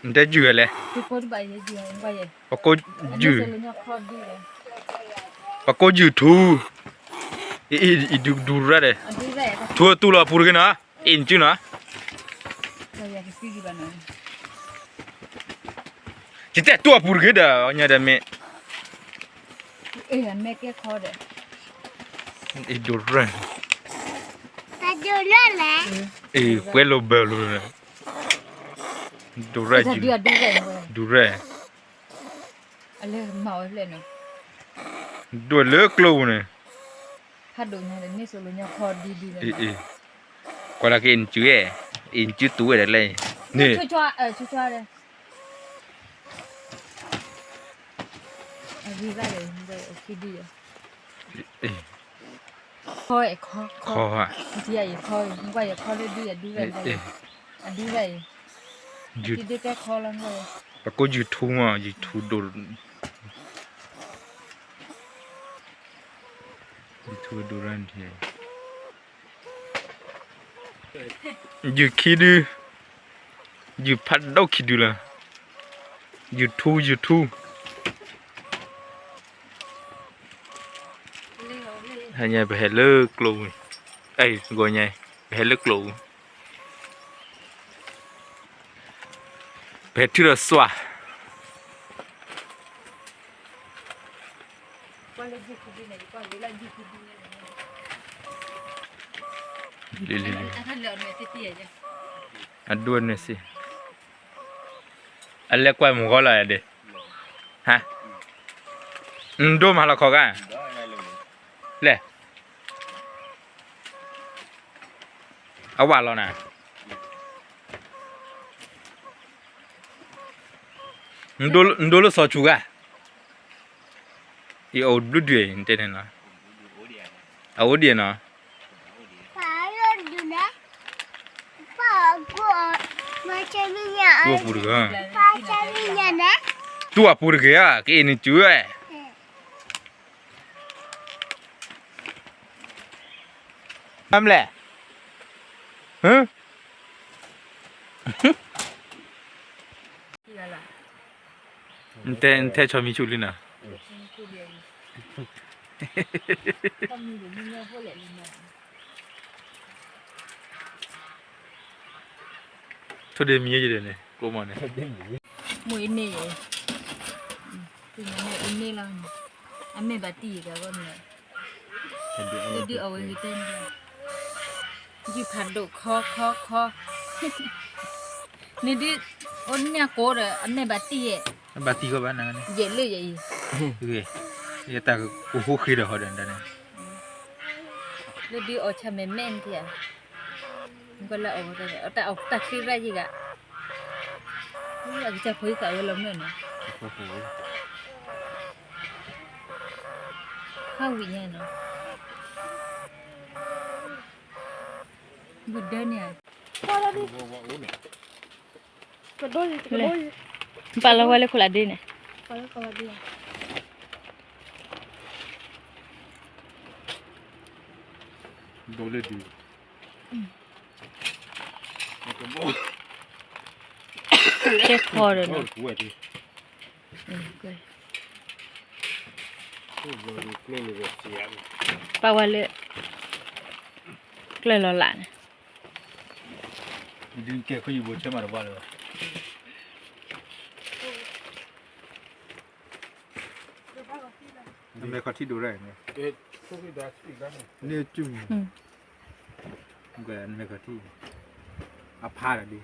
နတဲယုၢ်လဲၣ်, ပကိးယုၢ်, ပကိးယုၢ်ထူ, အံၤဒူရၣ်ဒီး, ထူအတူၢ်လီၤအပူၤတဂ့ၤနီၤ, အ့ၣ်နစုနီၤ, ယတဲတူၢ်အပူၤတဂ့ၤဒီး ညါဒီးမ့ၢ်, အ့ၣ်ဒိးရၢၢ်, အ့ၣ်ပှဲၤလိာ်ဘၢလိာ်, ဒိးရၢၢ်, ဒိးရၢၢ်, ဒိးလၢကျိပူၤန့ၣ်, ကွၢ်လၢကအ့ၣ်နစု, အ့ၣ်နစုတူၢ်ဝဲဒၣ်လဲၣ်, န့ၣ် ပကိးယုၢ်ထူမး, ယုၢ်ထူဒိၣ်, ယုၢ်ဒိၣ်ရၢၢ်န့ၣ်, ယုၢ်ခံဒု, ယုၢ်ဖးဒိၣ်ခံဒုလီၤ, ယုၢ်ထူ, ယုၢ်ထူ, ဟဲညါ ပဟဲလၢကျိပူၤ, အဲ ဂီၤညါ ပဟဲလၢကျိပူၤ, ပဟဲထုးဒီးစွၣ် လံ, အဒိၣ်န့ၣ်စ့ၢ်, အလဲၤကွၢ်မုၢ်ဂီၤလီၤဒ့ၣ်, ဟါ, နဒိၣ်မၤလီၤခီဂၤ, လဲၣ်, အဝၤလီၤနၤ, နဒိၣ်လၢစီၤဆူဂၤ, ယအိၣ်ဘျုးဒုး နတဲန့ၣ်နီၤ, အအိၣ်ဒံးနီၤ, တူၢ်အပူၤတဂ့ၤ, တူၢ်အပူၤတဂ့ၤဧါ, ကအ့ၣ်နစုဝဲ မလဲၣ်, နတဲဆီမံဆူၣ်လံနီၤ, ထိၣ်ဒ့မံယဲၢ်ဒဲးန့ၣ် ကိးမီၤန့ၣ်, မ့ၢ်အန့ၣ်, အန့ၣ်လီၤ, အမဲာ်ဘၣ်တံၢ်ယဲၢ်ကဘီန့ၣ်, ဒုးအဝဲဂ့ၤတဲန့ၣ်, ယုၢ်ဖးဒိၣ်ခီခီခီ, န့ၣ်ဒုး, အိၣ်ညၣ်ကိးဒီး အမဲာ်ဘၣ်တံၢ်ယဲၢ်, ဘၣ်တံၢ်ဃီဘၣ်နၤန့ၣ်, ယဲၢ်လၢယဲၢ်အံၤ, ယတၢ်ကဟိဃ့ဒီးဟီဒီးန့ၣ်, လၢဒုးအီၣ်ဆၣ်မဲာ်မဲာ်န့ၣ်ဧါ, နကွၢ်လၢအီၣ်, တၢ်ချံရၣ်ယဲၢ်ဂၤ, အကစၢ်ဖိသၣ်ဝဲလီၤမ့ၢ်နီၤ, ဟးဝံၤညါနီၤ, ဘုဒၢန့ၣ်ဧါ, ပာ်လီၤဝဲလၢခိၣ်လၢဒ့န့ၣ်, ဒိၣ်လၢဒုး, ကဲဖီဒီးနီၤ, ပာ်ဝဲလၢ ကျၢၢ်လီၤလးန့ၣ်, ဒုးကဲခိၣ်ယဘိဆၢမးတဘၣ်လၢၤဘၣ်, မဲာ်ခီၣ်ထံးဒိၣ်ရၣ်န့ၣ်, န့ၣ်ကၠူၣ်, မဲာ်ခီၣ်ထံး, အဖးဒၣ်ဒ်